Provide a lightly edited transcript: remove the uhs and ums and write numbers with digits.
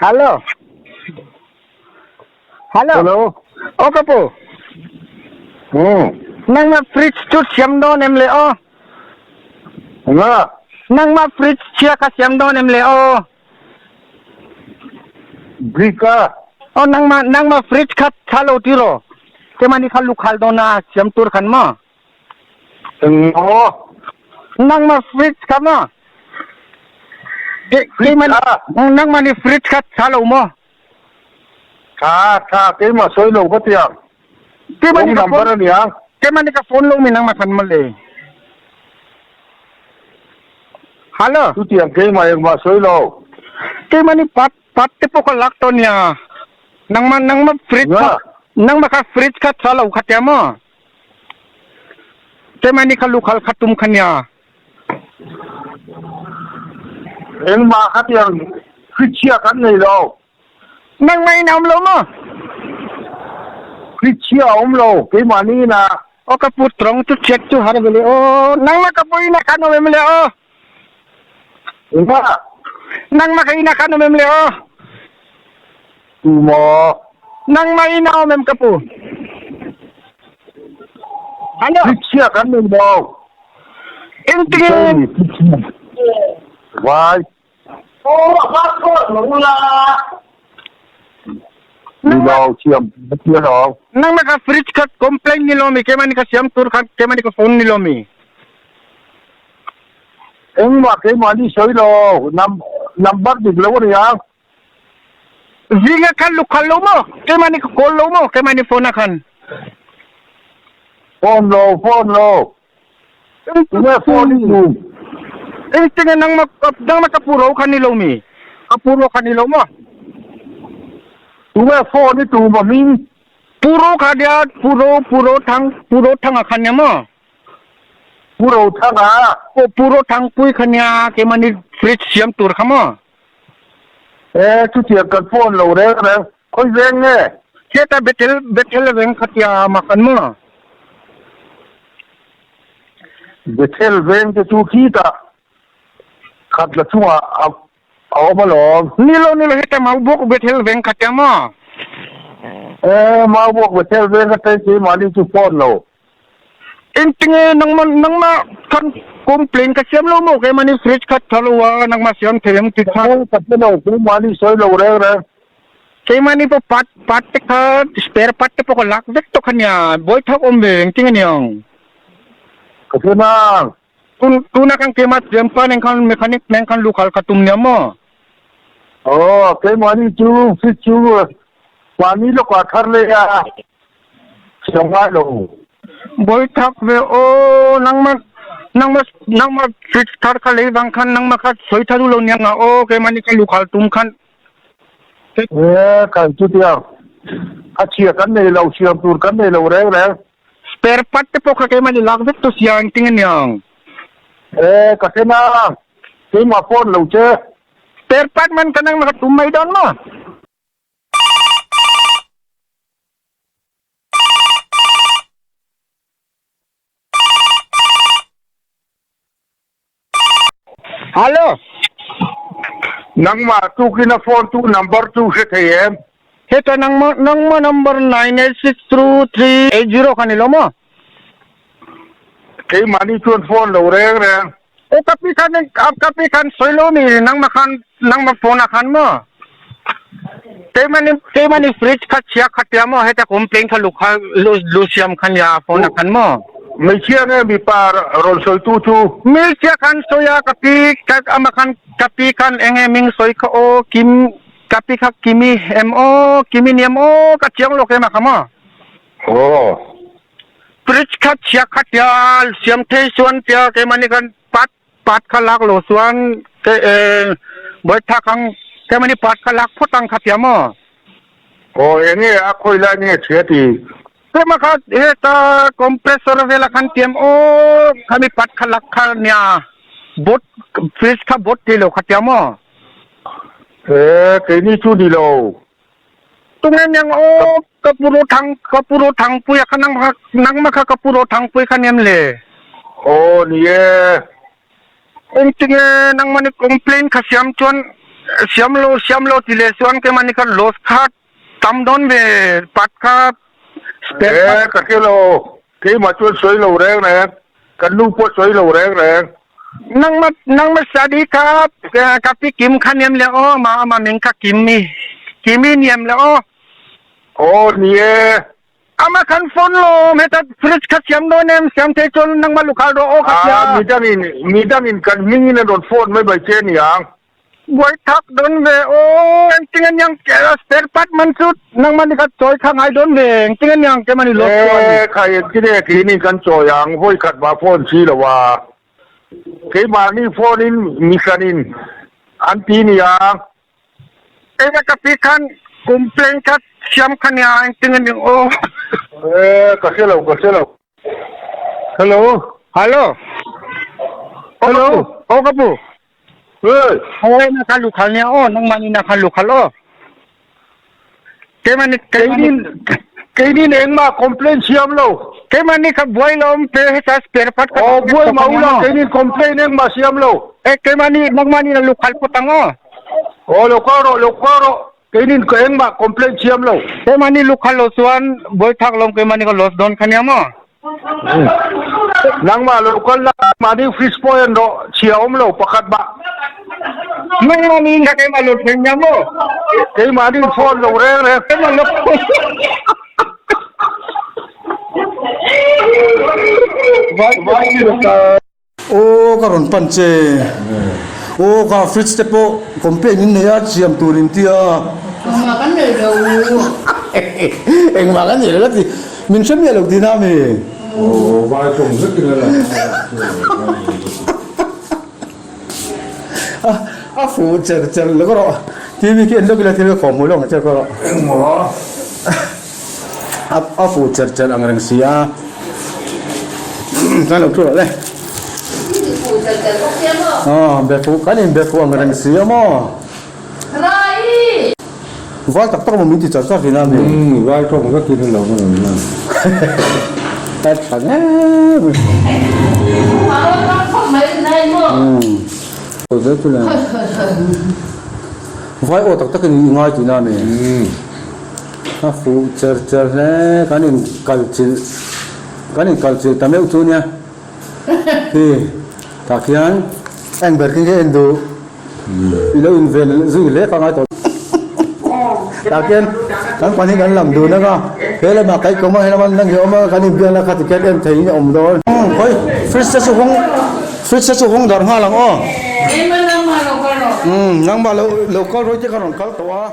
Hello. Hello. Hello. Aw ka pu. Hmm. Nangmah fridge chu siam dawn em le aw? Nga. Nangmah fridge chhia kha siam dawn em le aw? Brick a. Aw nangmah nangmah fridge kha tha lo ti rawh. Keimahni kha lukhal dawn a siam tur khan maw? Eng maw? Nangmah fridge kha maw? Fridge a. Nangmah ni fridge kha tha lo maw? Tha tha keimah sawi lo ka tiang. Keimah ni Phone ka number phone a nia. Keimah ni ka phone lo mi nangmah khan mawle. Hello. Chutiang keimah engmah sawi lo. Keimah ni pat pat te pawh ka lak tawh nia. Nangmah nangmah fridge kha nangmah kha fridge kha tha lo kha tia maw? Keimah ni kha lukhal kha tum kha nia. Engmah kha tiang hrichhia kan nei lo. Nangmah in a um lo maw? Hrichhia a um lo, keimahni in a. Aw ka pu tawng chu check chu har ve le aw. Nangmah ka pu in a khan awm em le aw? Engmah? Nangmah ka in a khan awm em le aw? Tu maw? Nangmah in a awm em ka pu? Hello. Hrichhia kan nei lo. Engtin? Vai. Ni lo siam tia lo. Nangmah ka fridge kha complain ni lo mi keimah ni ka siam tur khan keimah ni ka phone ni lo mi. Engmah keimah ni sawi lo number dik lo a nia. Zinga khan lukhal lo maw? Keimah nih ka call lo maw? Keimah nih phone ah khan. Phone lo, phone lo. Tunge phone i hmu? Engtinge nangmah nangmah ka pu ro khan ni lo mi? Ka pu ro khan ni lo maw? Tunge phone i tum a hming? Pu ro kha nia, pu ro, pu ro thang, pu ro thanga khan nia maw? Pu ro thanga? Aw, pu ro thangpui kha nia, keimah nih fridge siam tur kha maw? E, chutiang kan phone lo reng reng. Khawi veng nge? Heta Bethel, Bethel veng kha tia mak an maw? Bethel veng te chu khitah khat la chungah a awm alawm. Ni lo, ni lo, heta Maubawk Bethel veng kha tia maw? E, Maubawk Bethel veng kha tlei keimahni chu phone lo. Engtinge nangmah nangmah khan complain ka siam lo maw keimahni fridge kha tha lo a nangmah siam thei ang ti kha. Ka hre lo keimahni sawi lo reng reng. Keimahni pawh part part te kha spare part te pawh ka lak vek tawh kha nia buai thak awm ve engtinge niang. Ka hre nang. Tun tuna khan keimah thiampa nen khan mechanic nen khan lukhal ka tum nia maw? Aw keimahni chu fridge chu mahni lawkah thar leh a. Siam ngai lo. Bawi thak ve aw nangmah nangmah nangmah fridge thar kha lei vang khan nangmah kha sawi tha duh lo nia nga aw keimahni ka lukhal tum khan. E kai chutiang a chhia kan nei lo siam tur kan nei lo reng reng. Spare part te pawh kha keimahni lak vek tu sia engtin aniang. E ka hre na keimah phone lo che. Spare part man ka nangmah ka tum mai dawn maw? Hello. Nangmah tukin a phone tu number chu hre thei em? Heta nangmah nangmah number 986238 kha ni lo maw? Keimahni chuan phone lo reng reng. Aw ka pi khan ka pi khan sawi lo mi nangmah khan nangmah phone ah khan maw? Keimahni keimahni fridge kha chhia kha tia maw heta complain kha lu kha lu lu siam kha nia phone ah khan maw? Hmeichhia nge mipa rawn sawitu chu? Hmeichhia khan sawi a ka pi ka amah khan ka pi khan eng nge ming sawi kha aw Kim ka pi kha Kimi em aw Kimi ni em aw ka chiang lo keimah kha maw? Aw. Fridge kha chhia kha tia siam thei chuan tia keimahni khan part part kha lak lo chuan ke bawitha khang keimahni part kha lak phawt ang kha tia maw? Aw enge a khawi lai nge chhia ti? Keimah kha heta compressor vela khan tiam aw khami part kha lak kha nia bot fridge kha bot thei lo kha tia maw? E keini chu ni lo. Tunge niang aw ka pu Rothang ka pu Rothangpuia kha nangmah nangmah kha ka pu Rothangpui kha niam le. Aw ni e. Engtinge nangmah ni complaint kha siam chuan. siam lo siam lo ti leh chuan keimahni kha loss kha tam dawn ve part kha spare part. E ka hre lo keimah chuan sawi lo reng reng kan nu pawh sawi lo reng reng. Nangma nangma study kha ka pi kim kha niam le aw ma ama ming kha kimi kimi niam le aw. Aw ni e. Ama khan phone lo heta fridge kha siam dawn em siam thei chuan nangma lukhal rawh aw kha tia. A midangin midangin kan hmingin a rawn phone mai mai che niang. Buai thak dawn ve aw engtin aniang spare part man chu nangma ni kha chawi kha ngai dawn ve engtin aniang kemani loss chuan. E khai engtin e keini kan chawi ang vawi khat mah phone si lo a keimahni phone in mihranin an ti niang. Keimah ka pi khan complaint kha siam kha nia engtin a ning aw. E ka hre lo ka hre lo. Hello. Hello. Hello. Aw ka pu. Hey. Hawai na kha lukhal nia aw nangmah ni na kha lukhal aw. Keimah ni keimah ni Keinin engmah complaint siam lo. Keimah ni kha buai lo um pe heta spare part kha. Oh buai ma ula keinin complaint engmah siam lo. Eh keimah ni nangmah ni na lukhal putang aw. Oh lo kal rawh lo kal rawh keinin ka engmah complaint siam lo. Keimah ni lukhal lo chuan buai thak lom keimah ni ka loss dawn kha nia maw. Nangmah lo kal la mahni fridge pawh en rawh chhia awm lo pakhat mah. Nangmah ni kha keimah lo thleng nia maw. Keimahni phone lo reng reng. Keimah lo Aw ka rawn pan che. Aw ka fridge te pawh complaint in nei a siam tur in tia. Engmah kan nei lo. Engmah kan nei lo la ti. Min hre miah lo tihna a mi? Aw vai tawng zet in a lang a. A fuh cher cher lo ka rawh. TV khi en lawk ila thil ka khawh hmuh lawk ang che ka rawh. Engmaw? A fuh cher cher ang reng si a. Kan lo thu rawh le. Aw be fuh kan in be fuh ang reng si a maw. Vai tak tak maw min ti char char thin a mi. Umm vai tawng vek in a lo ang a. A tha ngei mai. Umm. Vai aw tak tak in i ngai tih na a mi. A fuh cher cher hle kan in kal chilh kan in kal chilh ta meuh chu nia hi tah khian eng ber khi nge en duh i lo in ven zui hle kha ngai tawh tah khian kan pahnih kan lang dun anga he lamah kaih kawm a he lama nang hi a awm a kan inbiak na kha tikhian en thei in a awm dawn khawi fridge te chu hawng fridge te chu hawng darh nghal ang aw nangmah lo kal rawih te kha rawn kal tawh a.